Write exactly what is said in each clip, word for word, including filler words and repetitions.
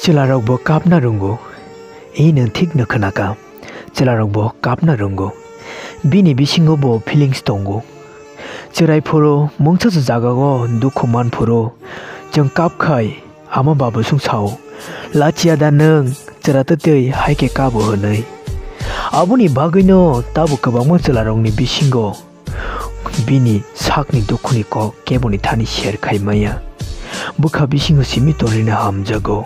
Chwlarokbo kapna rwngo, e nwng thikno khwnaka, chwlarokbo kapna rwngo, bini bisingo bo feelings tongo. Chwrai phuru mungsa jagao dukhu man phuru chwng kap khai ama babosong sao, "Lachiya da nwng chwra twtwi hai khe kabo?" hwnwi. Aboni bagwino tabuk kwbangma chwlarokni bisingo bini sakni dukhuni kok keboni thani share khai maya. Bwkha bisingo simi tonina hamjago,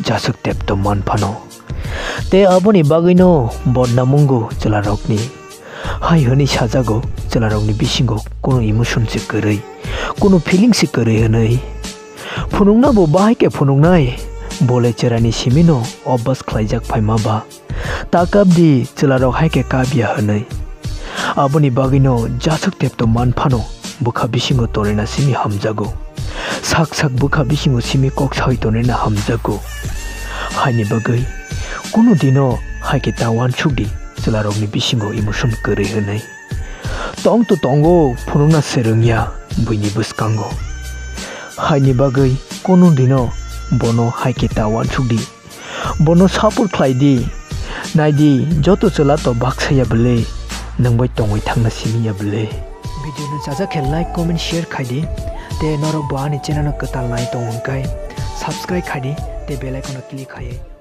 jasuk tepto man phano. Tei aboni bagwino bodnam wngo chwlarokni. Hai hwnwi sajago chwlarokni bisingo kunu emotion se kwrwi, kunu feeling se kwrwi hwnwi. Phunukna bo bahai khe phunuknai, bole chwraini simino obas khlaijak phaima ba. Ta kap di, chwlarok hai khe kap ya hwnwi. Aboni bagwino jasuk tepto man phano bwkha bisingo tonina simi hamjago. Sak sak bwkha bisingo simi kok sawi tonina hamjago. Haini bagwi kunu dino hai khe ta uansuk di, chwlarokni bisingo emotion kwrwi hwnwi. Tong to tongo, phunukna se rwngya buini bwskango. Haini bagwi kunu dino bono hai khe ta uansuk di. Bono support khlai di. Nai di, joto chwla to baksa ya bwle, nwng bai tongwi thangna simi ya bwle. Video no chajak khe like, comment, share khai di. Tei norok bo ani channel no kwtal nai tong hwn khe subscribe khai di tei bell icon no click khai.